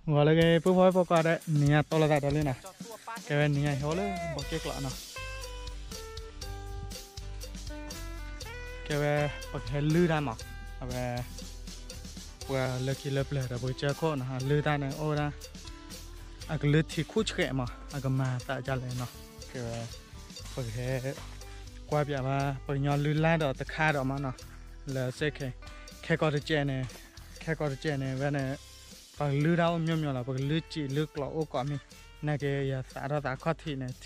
ဂီၤလၢအဂ့ၤ ပုၢ်ဖိဝဲၢ်ဖိကိးဂၤဒဲး နံၤညါတီလီၤသးဒီးလံနီၤ, ကဲဝဲနံၤညါဟဲလၢဘီက့ၣ်ကျိးနီၤ, ကဲဝဲ ပကဟဲလုၢ်တၢ်မး, အဝဲ ပှၤလၢခံလၢပျၢၤဒီးပကစၢၢ်ခိၣ်နီၤ လုၢ်တၢ်န့ၣ်အိၣ်ဝဲဒၣ် အကလုၢ်ထံခိၣ်ဆှဲးမး အကမၤသးဒ်လဲၣ်နီၤ, ကဲဝဲ ပကဟဲ ကွၢ်ပၠးဘၣ် ပကညီလုၢ်လၢ်ဒီးတခါဒီးမးနီၤ, လၢစ့ၢ်ကီး ခဲကီးတကဲးန့ၣ် ခဲကီးတကဲးန့ၣ် ဝဲန့ၣ် ပကလုၢ်တၢ်အိၣ်မျိးမျိးလီၤ, ပကလုၢ်စံာ်လုၢ်ကျိးအိၣ်ကိးမံၤ, နာ်က့ ယသးထီၣ်သးခီၣ်ထံးန့ၣ်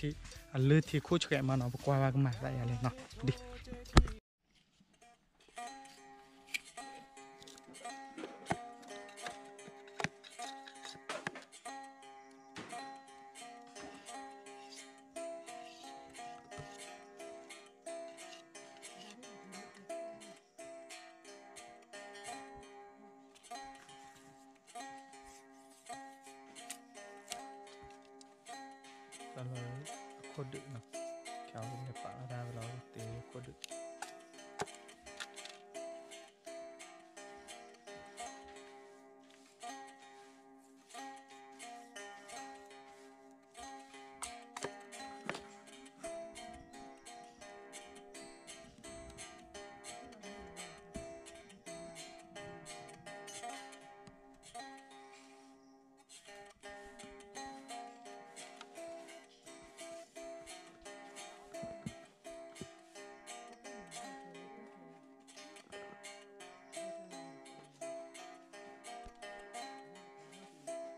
အလုၢ်ထံခိၣ်ဆှဲးမးနီၤ, ပကွၢ်ဘၣ်ကမၤသးဒ်လဲၣ်နီၤ, ဒ် တၢ်လီၢ်အခိၣ်ဒုးနီ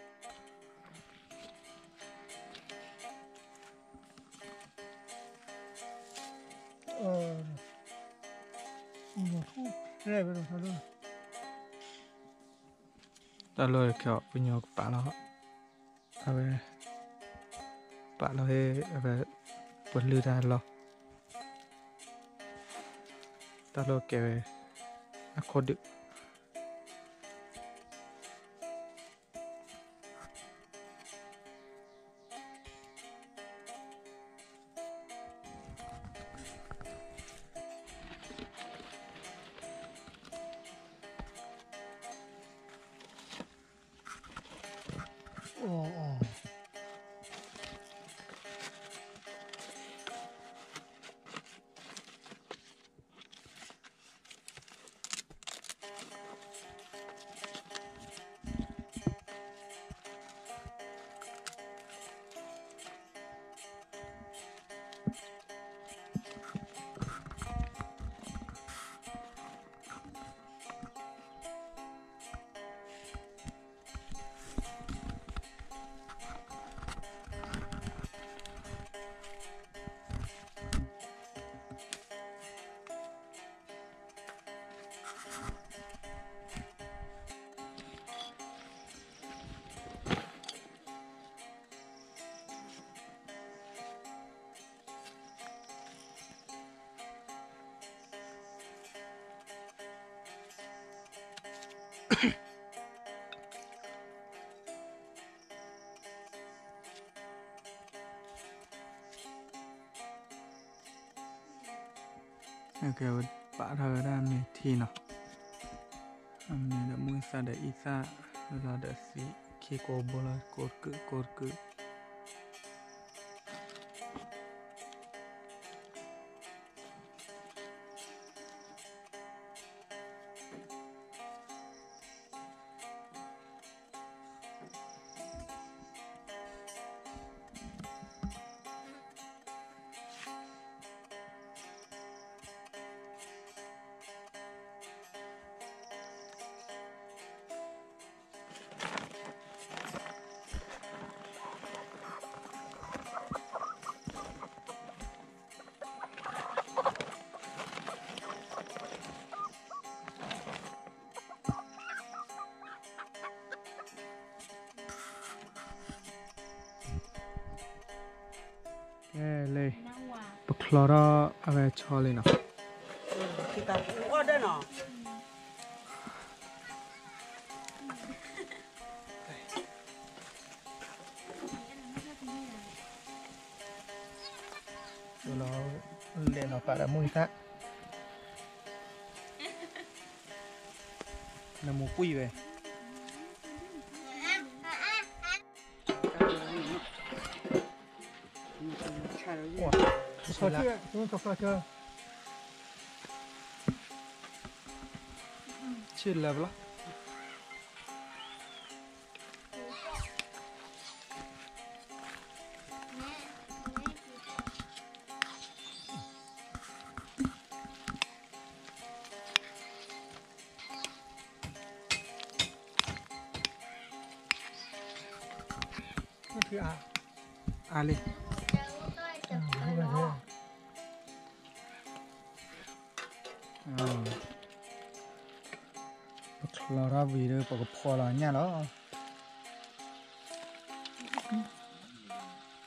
ၤ, ခဲအံၤပာ်လီၤတၢ်ဝဲလီၤ တ့ခိၣ်ဒုး တၢ်လီၢ်ခဲအံၤ ပညီကပာ်လီၤ, အဝဲ ပာ်လီၤဟ့ၣ် အဝဲ ပလုၢ်တၢ်လီၢ်, တၢ်လီၢ်ကဲဝဲ အခိၣ်ဒုး ကဲဝဲ ပာ်ထီၣ်ဝဲဒၣ်မ့ၢ်ထံနီၤ, အမ့ၢ်ဒီးမုၢ်သၣ်ဒီးအံသၣ် လၢလီၤဒီးသံခံကိးဘိလီၤ ကိးတကုာ်ကိးတကုာ် ကဲလံ, ပချီထီၣ်အဝဲဆီလံနီၤ. လဲၤနီၤပာ်ဒီးမုၢ်အံသၣ်, နမူပှံၢ်ဝဲ ဆ့လၢပလီၤ အါလံ ပချီထီၣ်ဝံၤဒီး ပကဖီလီၤညၣ်လီၤ.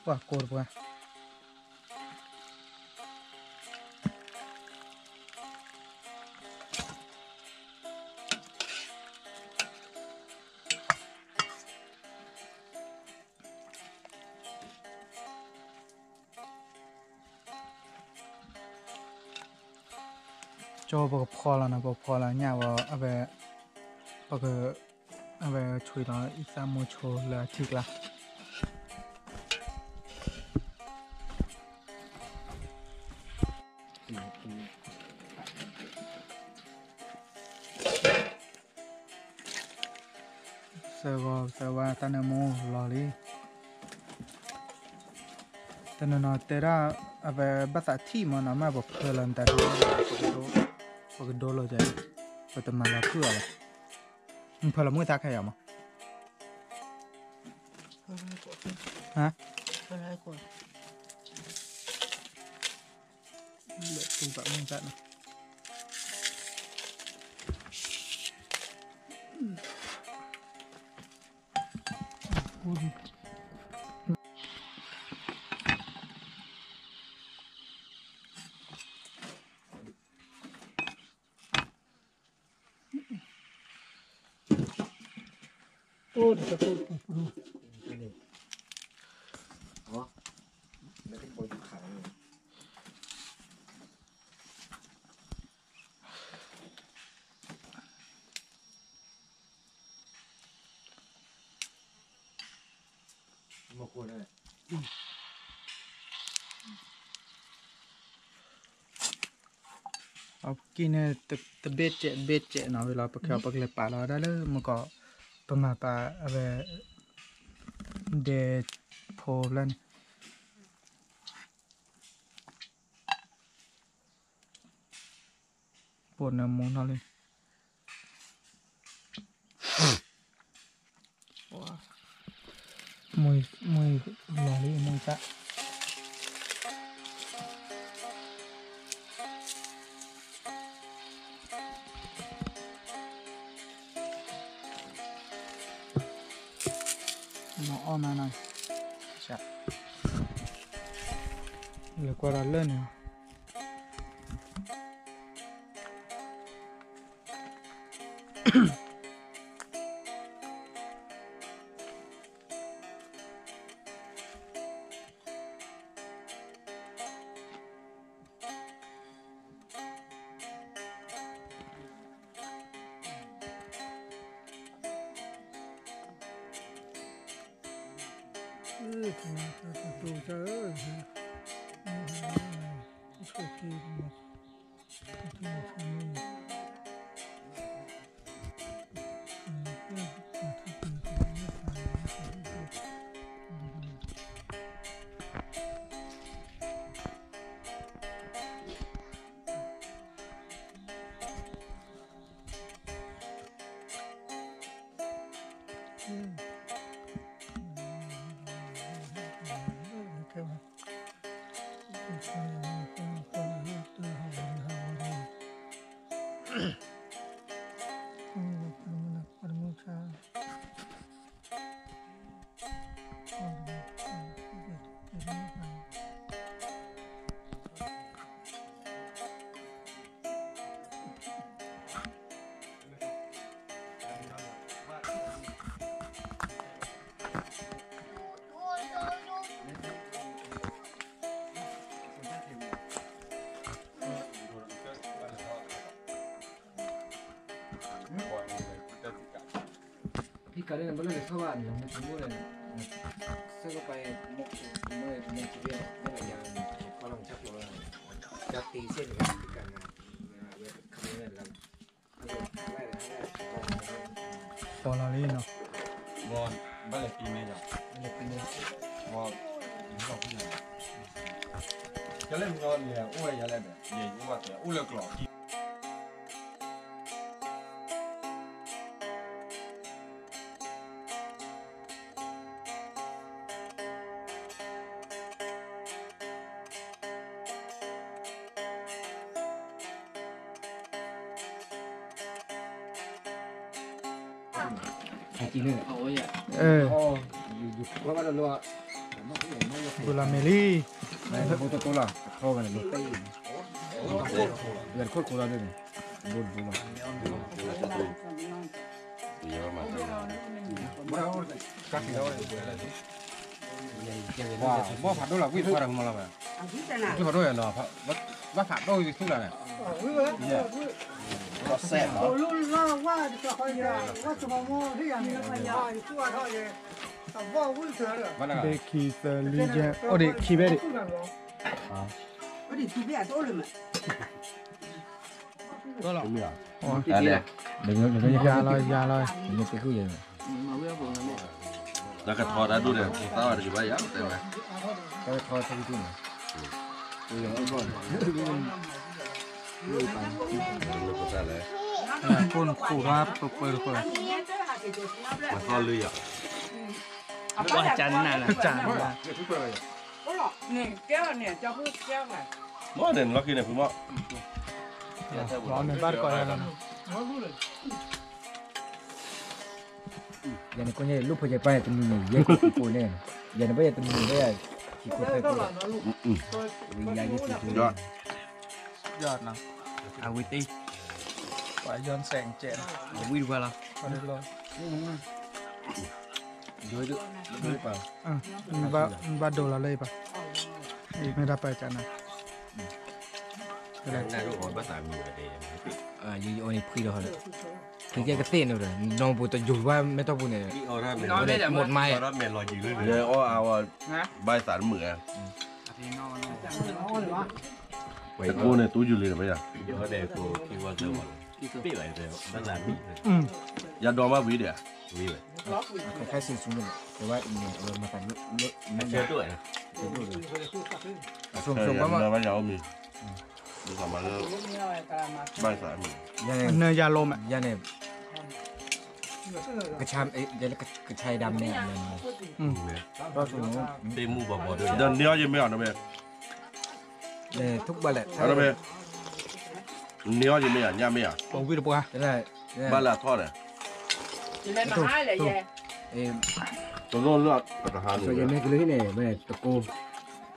ပှၤကိးတပှၤ ကၠီပကဖီလီၤနီၤ ပကဖီလီၤညၣ်ဝဲ အဝဲ ပက အဝဲဆွံလီၤအံသၣ်မိၢ်ဆိလၢအထံကျါ သၢဂီၤသၢဝါတၢ်နၢမူလီၤလံ တနီၤနီၤတဲဒၣ် အဝဲဘၣ်သးထံၣ်မးနီၤ မ့ၢ်ပဖၢလီၤနတၢ်ဒိ ပကဒိ ပကဒိလိာ်ကဲ ပတမၤလီၤဖုၣ်အီၤလီၤ မ့ၢ်ဖၢလီၤမုၢ်သၣ်ခဲအံၤမး ဟါ ဖၢလီၤကွၢ် ဘၣ်တူၢ်ဘၣ်မုၢ်သၣ်နီၤ အိၣ်တကပူၤပူၤ အကံၢ်န့ၣ် တဘ့ၣ်စဲးဘ့ၣ်စဲးနီၤဝဲလီၤ ပခဲအံၤပကလဲၤပာ်လီၤဒၣ်လၢမုၢ်ကီး ပမၤပာ်အဝဲ ဒဲဖိဖျၢၣ်န့ၣ် ပိာ်နၢမူနီၢ်လံ မုၢ်လီၤလံ မုၢ်သၣ် မၤအီၣ်မးနီၤ လဲၤကွၢ်ဒီးလၢန့ၣ် ကးလၢနဘၣ်လၢနထီၣ်ဘၣ်နီၤ မ့ၢ်တမူလၢ ဆၢကပၤ မ့ၢ်တမူတဘ့ၣ် မ့ၢ်လၢယၤ ကီၢ်လီၤမ့ၢ်ဆၣ်ဖျိးလီၤ ကၠီတ့စ့ၢ်န့ၣ် ကကနၤ ဝဲခမလၢ တီၤလီၤလံနီၤ ဘၣ်လဲၤပံၤန့ၣ်ယီၤ ဘၣ်လဲၤပံၤန့ၣ် ကလဲၣ်မညီန့ၣ် အိၣ်ဝဲယၤလဲၣ်ဒီး ယအိၣ်ဘၣ်တဲ အိၣ်လၢကျီၢ် ဘူးလီၤမဲာ်လံ ဘူးတတိလီၤ အခီၣ်ဝဲန့ၣ် ဘူးတခိၣ်တခိၣ်လီၤဒ်န့ၣ် ဘူးတဘူးလီၤ ဘၣ်ဖးဒိၣ်လီၤ ဝံၣ်ဖးဒိၣ်ယၤနီၤ ဘၣ်ဖးဒိၣ်ယသူၣ်လီၤန့ၣ် ဘၣ်စဲးလီၤ ဘၣ်ခံသၢလွံၢ်ယဲၢ် အိၣ်ဒံးခံဘဲဒံး ယၤလီၤ ယၤလီၤ တၢ်ကထီတၢ်ဒိၣ်န့ၣ် သးဝဲတကဘၣ်ယၤ တဲဝဲ တၢ်ကထီတၢ်ဒိၣ်န့ၣ် ကိၣ်နခိၣ်ဘၣ်ပပၢတဃိ ပှၤသီလၢယၤ ပှၤကနၣ် ကနၣ် မ့ၢ်န့ၣ်လီၢ်ခံန့ၣ်ဖုမီၢ် လီၤန့ၣ်ဘၣ်တကိးယၤလီၤ ယၤန့ၣ်ကိးညါလိၣ်ဖိယပၢ်ယၤတမံၤန့ၣ် ယဲၢ်ကိးကိးန့ၣ် ယၤန့ၣ်ဘၣ်ယၤတမံၤဘၣ်ယၤ ယၤယဲၢ်ကိးကိး ယၤယဲၢ်ကိးကိး အဝံတံ ပှၤယွၤစဲးကဲး အဝံတပှၤလီၤ ဘၣ်ဒိလီၤလၢယပၢ် မ့ၢ်ဒၣ်ပၢ်ကနၣ် ယအီၤန့ၣ်ဖှံလီၤဟီလီၤ ဖှံကဲကသ့ၣ်န့ၣ်ဒီး နီၢ်ပူၤတယိၤဘၣ်မဲထီၣ်ပူၤန့ၣ် မ့ၢ်တမၤ ယအီၣ်အဝဲ ဘၣ်သးတမုာ်ဧါ တကိးန့ၣ် တူၢ်ယုာ်လံဒီး ယဒီမးဝံၤဒီး ခဲစ့ဆူန့ၣ် တဝဲန့ၣ် အဝဲမၤသးလၢ အဆိကမိၣ်ဘၣ်မး ဘၣ်သးမုာ် နယၤလီၤမး ယၤန့ၣ် ကဆါ ကဆါဒၣ်မ့ၢ် တမူဘီဘီဒီး ဒီးန့ၢ်အီၤယမ့ၢ်အီၤနီၤမ့ၢ် န့ၢ်အီၤယမ့ၢ်အီၤ န့ၢ်အီၤယမ့ၢ်အီၤ ညၣ်မ့ၢ်အီၤ ပဝံတပှၢ် ဘၣ်လၢအထီၣ်ဒီး တလိၣ်လၢအတဟါန့ၣ် ယမ့ၢ်ကလၢဟံၣ်န့ၣ် မ့ၢ်တကိး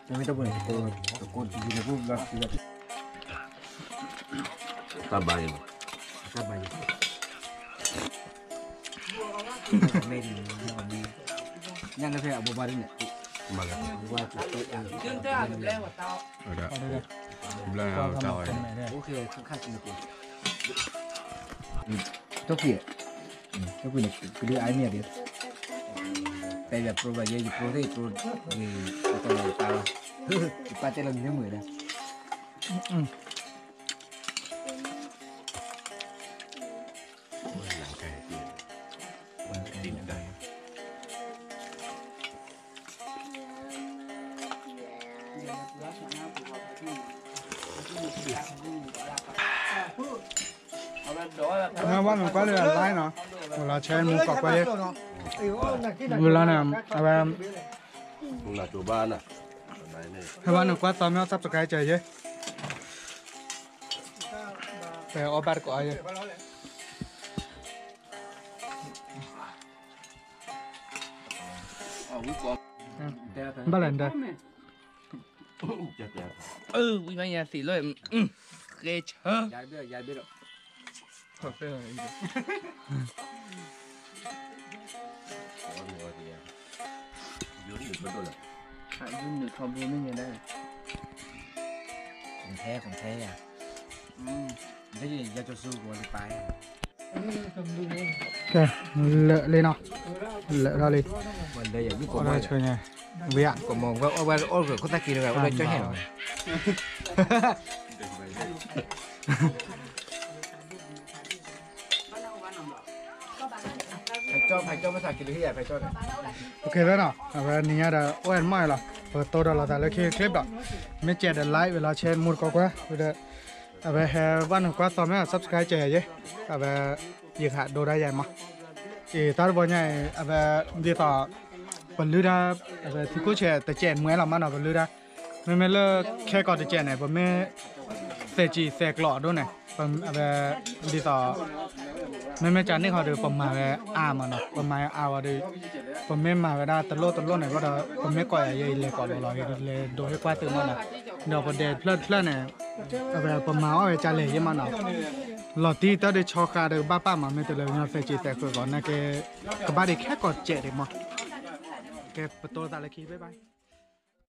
မ့ၢ်တပူၤန့ၣ် တကိး တကိးတပူၤန့ၣ် ပူၤဘျီ တၢ်ဘါယဲၢ် တၢ်ဘါယဲၢ် မ့ၢ်ဒ်န့ၣ် ညၣ်လၢဖဲအဘိဘၣ်ဒ်န့ၣ် ဘၣ်လၢ ဘျါတၢ်ဝဲ တၢ်ဖံး တၢ်ဖံးန့ၣ် ကဒုးအါန့ၢ်ဒံး တဲယၤပြိဘၣ်ယဲ ယပြိသ့ၣ်ယပြိ ယတၢ်လီၤတၢ်လီၤ ယပၢ်တဲလီၤမံၤလၢမုာ်ဒီး ဝဲနကွၢ်လၢ live နီၤ ဝဲလီၤ channel မူကိးကွၢ်ယဲ ဝဲလီၤန့ၣ် အဝဲ ဖဲဘၣ်နကွၢ်သီမ့ၢ် subscribe ကဲယဲ ဖဲအီၣ်ဘၣ်တကိးယဲ ဘၣ်လဲၣ်ဒၣ် အၢ ဝံၤမးယၤသ့ၣ်လီၤ ဃဲဆၢ ယိနုာ်ထီဘိမ့ၢ်ညါဒၣ် ของแท้ของแท้อ่ะ อืม เดี๋ยวจะซื้อหัวหรือปลายอ่ะ ကဲ, လၢာ်လံနီၤ, လၢာ်ထီၣ်လံ, ဝဲဒၣ်ဆူညါ, ဝံၤဧါ, ကမီၤဝဲအီၣ်ဝဲအီၣ်ဂၢၢ်ခိၣ်သၣ်က့ၤတဂၤ ဝဲဒၣ်ကၠီဟဲလီၤ, ဖဲကၠီ ဖဲကၠီ ဖဲကၠီ OK သၢနီၤ, အဝဲနံၤညါဒီး အိၣ်ဝဲမီၢ်လီၤ, ပကတိၤဒီးလိာ်သးလၢခံ clip ဒီး, မ့ၢ်ကဲဒီး like ဝဲလီၤ share မူတကိးကွၢ်, ဒီး အဝဲဟဲဘၣ်နကွၢ်သီမ့ၢ် subscribe ကဲယဲ, အဝဲ ယကဟးဒိတၢ်ယါမး, အံၤ တၢ်တဘီညါအံၤ အဝဲ ဒ်သိး ပလုၢ်တၢ် အဝဲထံခိၣ်ဆဲးတကဲးမွဲလီၤမးနီၤ ပလုၢ်တၢ်, မ့မ့ၢ်လၢခဲကိာ်တကဲးန့ၣ် ပမ့ၢ် သဲးစံးသဲးကျိးဒိၣ်န့ၣ်, အဝဲ ဒ်သိး မ့မ့ၢ်ကန့ၢ်ဃီဒီး ပမၤဝဲအါမးနီၤ, ပမၤအါဝဲဒီး ပမ့ၢ်မၤဝဲဒၣ်တလိၣ်တလိၣ်န့ၣ် ဘၣ်ဒီး ပမ့ၢ်ကိးယၤယဲ ယလဲၤကိးလီၤလီၤ လဲၤဒိဟ့ၣ်ကွၢ်သုမးနီၤ, ဒီးပဒဲးတဖျၢၣ်တဖျၢၣ်န့ၣ် အဝဲပမၤအီၣ်ဝဲကလဲၤယဲမးနီၤ, လီၤတံၢ်တၢ်ဒုးဆီဃါဒီးဘၣ်ပၢ်မး မ့ၢ်တုၤလၢကညီသဲးစံးသဲးကျိးကီး နာ်က့ ကဘၣ်ဒံးခဲကိာ်တကဲးဒံးမး, ကဲပတိၤသးလၢခံ bye bye.